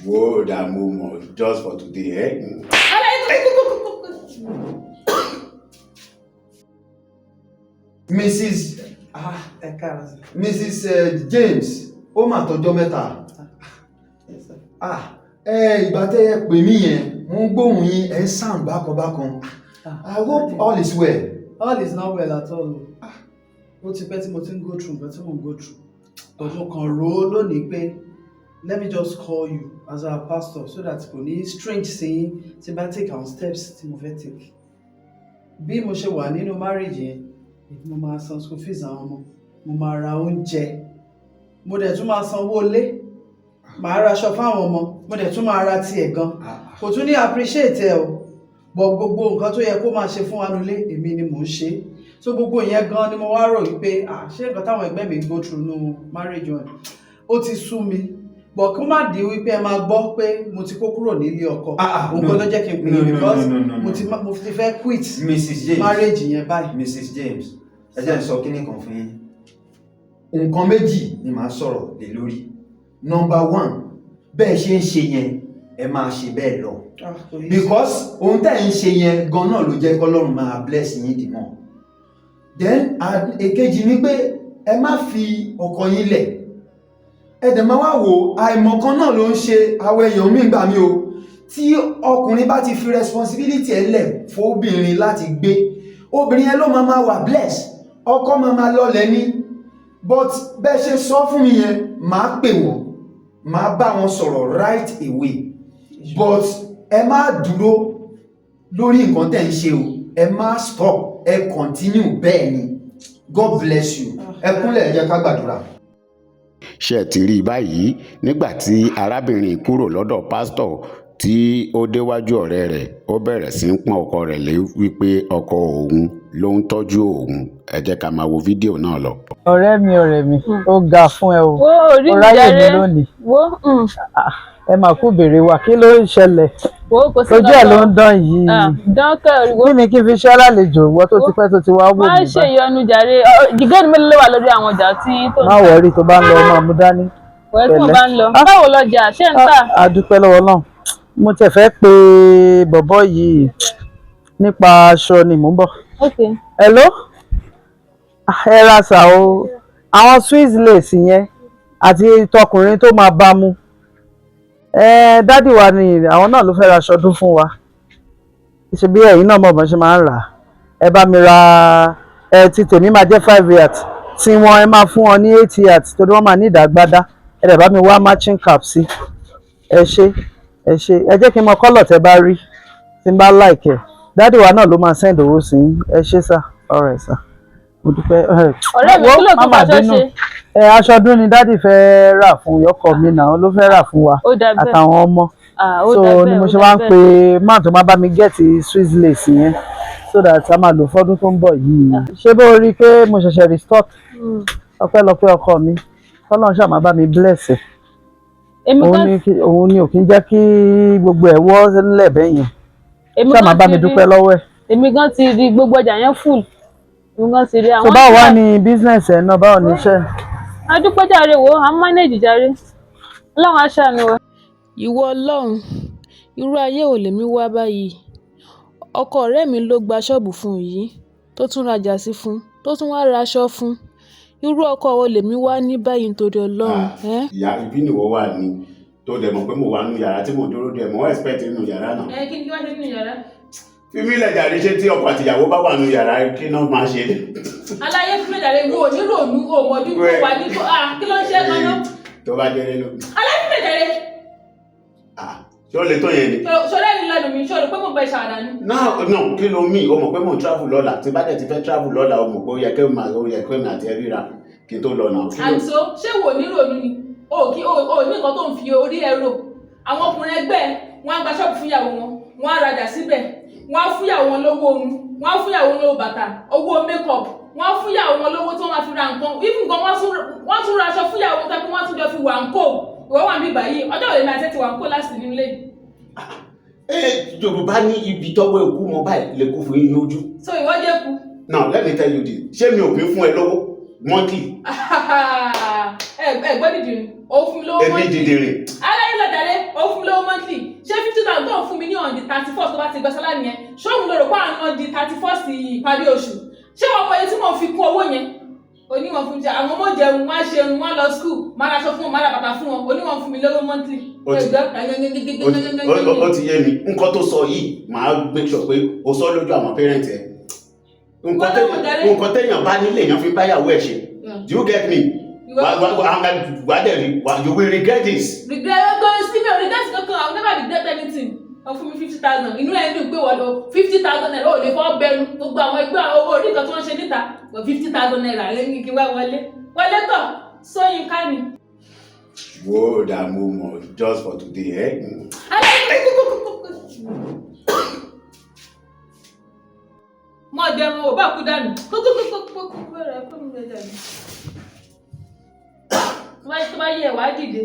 Wo dààmú mọ̀ just for today. Eh? Aláyé kókókókókó. Mrs. Ah, ẹ káàárọ̀ sir. Mrs. James, ó mà tọjọ́ mẹ́ta. Yes, sir. Ah, ẹ ìgbà tẹ́ ẹ pè mí yẹn, mo ń gbóhùn yín, ẹ ń sound bákan bákan. I hope all is well. All is not well at all o. Ó ti pẹ́ tí mo ti ń go through nǹkan tí mo ń go through, but mo kàn rò ó lónìí pé let me just call you as our pastor so that kò ní strange sí yín tí bá take àwọn steps tí mo fẹ́ take. Bí mo ṣe wà nínú marriage yẹn, mo máa san school fees àwọn ọmọ, mo máa ra oúnjẹ, mo dẹ̀ tún máa sanwó ilé, màá raṣọ fáwọn ọmọ, mo dẹ̀ tún máa ra tiẹ̀ gan. Kò tún ní appreciate ẹ o, but gbogbo nǹkan tó yẹ kó máa ṣe fún wa nulẹ̀, èmi ni mò ń ṣe. So gbogbo ìyẹn gan ni mo wá rò wípé, ah, ṣé nǹkan táwọn ẹgbẹ́ mi go through nínú marriage wọn, ó ti sú mi. But kó má di wípé ẹ máa gbọ́ pé mo ti kó kúrò nílé ọkọ, Ah, ah, òun no. kan ló jẹ́ kí n pè No, é no, because no, no, no, no. mo ti fẹ́ quit Mrs. James. marriage yẹn báyìí. Mrs. James, ẹ jẹ́ n sọ kíní kan fún yín. Nǹkan méjì ni màá sọ̀rọ̀ lé lórí. Number one, bẹ́ẹ̀ ṣe ń ṣe yẹn, ẹ máa ṣe bẹ́ẹ̀ lọ. Ah, kò easy. Because ohun tẹ́ ẹ̀ ń ṣe yẹn gan náà ló jẹ́ kọ́lọ́run máa bless yín dì mọ́. Then èkejì ni pé ẹ má fi ọkọ yín lẹ̀. Ẹ dẹ̀ máa wá wò, àìmọ̀kan náà ló ń ṣe àwọn èèyàn míì gbà mí o. Tí ọkùnrin bá ti fi responsibility ẹ lẹ̀ fóbìnrin láti gbé, obìnrin yẹn ló máa máa wà bless, ọkọ máa máa lọlẹ̀ ní. But bẹ́ẹ̀ ṣe sọ fún mi yẹn, màá pè wọ́n, màá bá wọn sọ̀rọ̀ right away. But ẹ má dúró lórí nǹkan tẹ́ ń ṣe o, ẹ má stop, ẹ continue bẹ́ẹ̀ ni. God bless you. Ẹ kúnlẹ̀, ẹ jẹ́ ká gbàdúrà. Ṣé ẹ ti rí i báyìí? Nígbà tí arábìnrin kúrò lọ́dọ̀ pásítọ̀ tí ó déwájú ọ̀rẹ́ rẹ̀, ó bẹ̀rẹ̀ sí í pọ́n ọkọ rẹ̀ lé wípé ọkọ òun ló ń tọ́jú òun. Ẹ jẹ́ ká máa wo fídíò náà lọ. Ọ̀rẹ́ mi, ọ̀rẹ́ mi, ó ga fún ẹ o. Wo orí Ó mi ráyè mi jàre. lónìí. Wo. Ẹ mà kú béèrè wa, kí ló ń ṣẹlẹ̀? Wo, kò sí. Ojú ẹ̀ ló ń dán yìí. Dánkẹ́ òrìwó. Kí ni kí n fi ṣẹ́ lálejò, ìwọ tó ti pẹ́ tó ti wá wò Má mí ṣe báyìí? ìyọnu jàre. Jìgẹ́ni mélòó ló wà lórí àwọn ọjà tí tó ń Má worry, tó bá ń lọ, máa mú dání. Wẹ́ tí mo Pẹ̀lẹ́. bá ń lọ. Báwo lọjà ṣé ń tà? A dúpẹ́ lọ́wọ́ náà. Mo tẹ̀ fẹ́ pe bọ̀bọ́ yìí nípa aṣọ ni, mò ń bọ̀. Ok. Hello? Ẹ ra sà o, àwọn Swiss lace yẹn àti tọkùnrin tó máa bá mu. Ẹ daddy wa ni, àwọn náà ló fẹ́ ra aṣọ ọdún fún wa. Ṣe bí ẹ̀yin náà mọ̀ bọ́n ṣe máa ń rà á. Ẹ bá mi ra ẹ, ti tèmi máa jẹ́ 5 yards, tí wọ́n ẹ máa fún wọn ní 8 yards torí wọ́n máa ní ìdágbádá. Ẹ dẹ̀ bá mi wá matching cap sí. Ẹ ṣé, ẹ ṣé. Ẹ jẹ́ kí n mọ colour tẹ́ bá rí tí n bá like ẹ̀. Daddy wa náà ló máa send owó sí yín. Ẹ ṣé sir, alright sir, mo dúpẹ́. Ọ̀rẹ́ mi, Wo, kí ló má tún má faṣọ bínú. ṣe? Ẹ aṣọ ọdún ni daddy fẹ́ rà fún ọkọ mi náà, ló fẹ́ rà fún wa Ó dà bẹ́ẹ̀. àtàwọn ọmọ. Ah, ó So dà ni bẹ́ẹ̀, mo ó ṣe dà wá ń bẹ́ẹ̀. pe man tó máa bá mi get Swiss lace yẹn so that a máa lò fọ́dún tó ń bọ̀ yìí. Ṣé bó rí i pé mo ṣẹ̀ṣẹ̀ restock? Ọpẹ́lọpẹ́ ọkọ mi, kọ́lọ́n ṣáà máa bá mi bless ẹ̀. Èmi Òun gan ni òun ni ò kí ń jẹ́ kí gbogbo ẹ̀ wọ́ lẹ̀ bẹ́ẹ̀ yẹn. Èmi Ṣáà máa gan bá ti mi rí. dúpẹ́ lọ́wọ́ ẹ̀. Èmi gan ti rí gbogbo ọjà yẹn full. Èmi gan ti rí So àwọn. báwo wá ní business ẹ̀ náà? Báwo ní iṣẹ́? A dúpẹ́ jàre, wo, à ń manage jàre. Ọlọ́run á ṣàánú wa. Ìwọ Ọlọ́run, irú ayé wo lèmi wá báyìí? Ọkọ ọ̀rẹ́ mi ló gba ṣọ́ọ̀bù fún un yìí, tó tún rajà sí fún un, tó tún wáá raṣọ fún un. Irú ọkọ wo lèmi wá ní báyìí nítorí Ọlọ́run? Ah, ìyá, ibi nìwọ wà ní tó dẹ̀ mọ̀ pé mo wà nínú yàrá tí mo dúró dẹ̀ mo expect nínú yàrá náà. Ẹ kí ni kí wá ṣe nínú yàrá? Fi mí lẹ̀ jàre. Ṣé tí ọkọ àtìyàwó bá wà nínú yàrá, kí náà máa ṣe? Aláyé, fún mi jàre, wo ní rònú o mọ̀jú tó wà ní tó, ah, kí ló ń ṣe ganan? Tó bá jẹ́ nínú. Aláyé, fún mi jàre. Ah, ṣé ó lè tó yẹn ni? Ṣọlá ní lẹ́nu mi, ṣọlá pé mo bẹ ṣàwàdà ni. No, no, kí ló mí? O mọ̀ pé mo ń travel lọ́la. Tí bá dẹ̀ ti fẹ́ travel lọ́la, o mọ̀ pé ó yẹ kí ó yẹ kí èmi àti ẹ ríra kí n tó lọ náà. Kí ló- And so ṣé wò ní rònú ni o kí o ní nǹkan tó ń fi orí ẹ rò? Àwọn ọkùnrin ẹgbẹ́ ẹ, wọ́n á gba ṣọ́ọ̀bù fúnyàwó wọn, wọ́n á rajà síbẹ̀, wọ́n á fúnyàwó wọn lówó oorun, wọ́n á fúnyàwó wọn lówó bàtà, owó makeup, wọ́n á fúnyàwó wọn lówó tí wọ́n máa fi ra nǹkan, even gan wọ́n tún ra aṣọ fúnyàwó wọn tẹ́kun, wọ́n tún jọ fi wà ń kó. Ìwọ wà níbí báyìí, ọjọ́ òde máa tẹ́tí wà ń kó láti nínú ilé yìí. Ẹ Yorùbá ní ibi tọ́wọ́ ikú mọ báyìí lè kú fún yín lójú. So ìwọ jẹ́ ku. Now let me tell you this, ṣé mi ò kí ń fún ẹ lówó monthly? Ẹ ẹ gbọ́, dìdìrín, ó fún mi lówó Èmi monthly. dìdìrìn? Aláyé lọ jàre, ó fún mi Ṣé 50,000 tó ń fún mi ní on the 31st tó bá ti gba salary yẹn, ṣé òun ló rò pé àwọn di 31st ìparí oṣù? Ṣé wọn mọ iye tí mò ń fi kún owó yẹn? Oníwọ̀n fún mi jẹ, àwọn ọmọ jẹun, wọn á ṣe irun, wọn á lọ school, máa raṣọ fún wọn, máa ra bàtà fún wọn, oníwọ̀n fún mi lówó monthly. Ó ti yé mi. Nǹkan tó sọ yìí, màá make sure pé o sọ lójú àwọn parent ẹ. Nǹkan téèyàn bá nílé èèyàn fi báyàwó ẹ̀ ṣe. Do you get me? Wà á dẹ̀ rí, you will regret this. Regret go sí mi ò regret kankan. I will never regret anything. Wọ́n fún mi 50,000, inú ẹ̀ ń dùn pé wọ́n lọ ₦50,000, ó lè fọ́ bẹnu gbogbo àwọn ẹgbẹ́ owó orí nǹkan tí wọ́n ṣe níta. Wọ́n ₦50,000 lẹ́yìn kí wá wọlé wọlé tọ̀ Sóyínká ni. Wo dààmú mọ̀ just for today. Eh? Mọ jẹun ò bá kú dànù kókókókókó bẹ̀rẹ̀ fún mi dànù. Tó bá yẹ wàá dìde.